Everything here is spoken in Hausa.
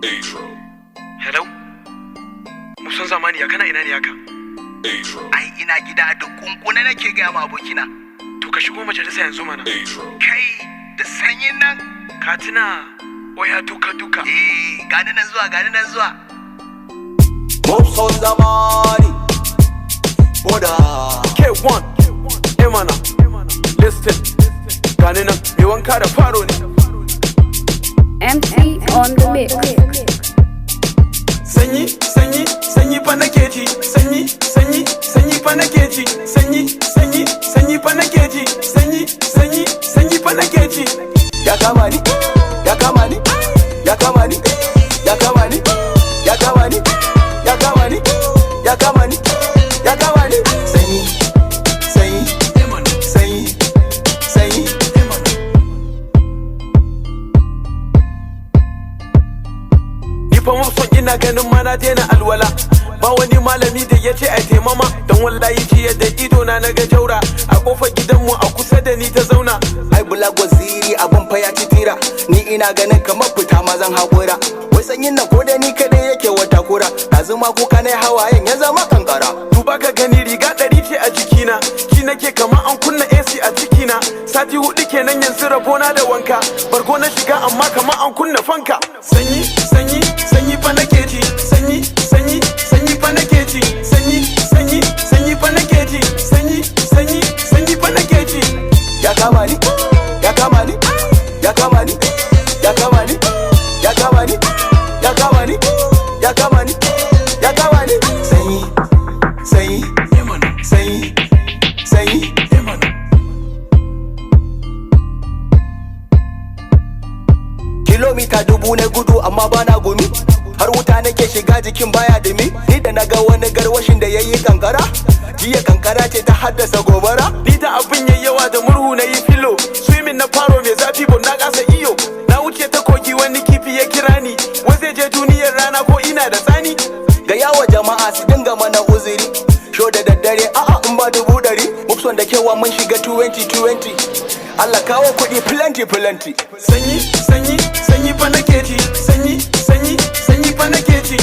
Hello? Musan zamani, ya kana ina ne haka? Ai ina gida da kunkuna nake gaya ma abokina. To ka shigo majalisa yanzu mana. Kai, da sanyin nan. Ka tuna oya duka duka. Eh, gani nan zuwa, gani nan zuwa. Mobson zamani Boda. K1 Emana. Listen. Gani nan mai wanka da faro ne. MC on the mix. Sanyi, sanyi, sanyi fa nake ji. Sanyi, sanyi, sanyi fa nake ji. Sanyi, sanyi, sanyi fa nake ji. Sanyi, sanyi, sanyi fa nake ji. Ya kama ni, ya kama ni, ya kama ni, ya kama ni, ya kama ni, ya kama ni, ya kama ni, ya kama ni. Sanyi, sanyi, sanyi, sanyi. Ni fa son ina ganin ma na daina alwala. Ba wani malami da ya ce a taimama, don wallahi jiya da ido na naga jaura a kofar gidanmu a kusa da ni ta zauna. Ai bula gwaziri, abun fa ya ci tira. Ni ina ganin kamar fita ma zan haƙura. Wai sanyin nan ko da ni kadai yake wata kura. Ɗazu ma kuka na hawayen ya zama kankara. Duba ka gani, riga 100 ce a jikina. Ji nake kamar an kunna AC a cikina. Sati 4 kenan yanzu rabona da wanka. Bargo na shiga amma kamar an kunna fanka. Sanyi, sanyi, sanyi fa nake ji. Sanyi, sanyi, sanyi fa nake ji. Sanyi, sanyi, sanyi fa nake ji. Sanyi, sanyi, sanyi fa nake ji. Ya kama ni, ya kama ni, ya kama ni, ya kama ni, ya kama ni, ya kama ni, ya kama ni, ya kama ni. Sanyi, sanyi, sanyi, sanyi. Kilomita 1000 na gudu amma bana gumi. Har wuta nake shiga jikin baya dumi. Ni da naga wani garwashin da yayi kankara. Jiya kankara ce ta haddasa gobara. Ni da abin yayi yawa da murhu na yi filo. Swimming na faro mai zafi bon na kasa iyo. Na wuce ta kogi wani kifi ya kira ni. Wai zai je duniyar rana ko ina da tsani. Ga yawa jama'a su dinga mana uzuri. Sho da daddare a'a in ba 100,000. Mufson da kewa mun shiga 2020. Allah kawo kuɗi plenty plenty. Sanyi, sanyi, sanyi fa nake ji. Sanyi, sanyi, sanyi fa nake ji.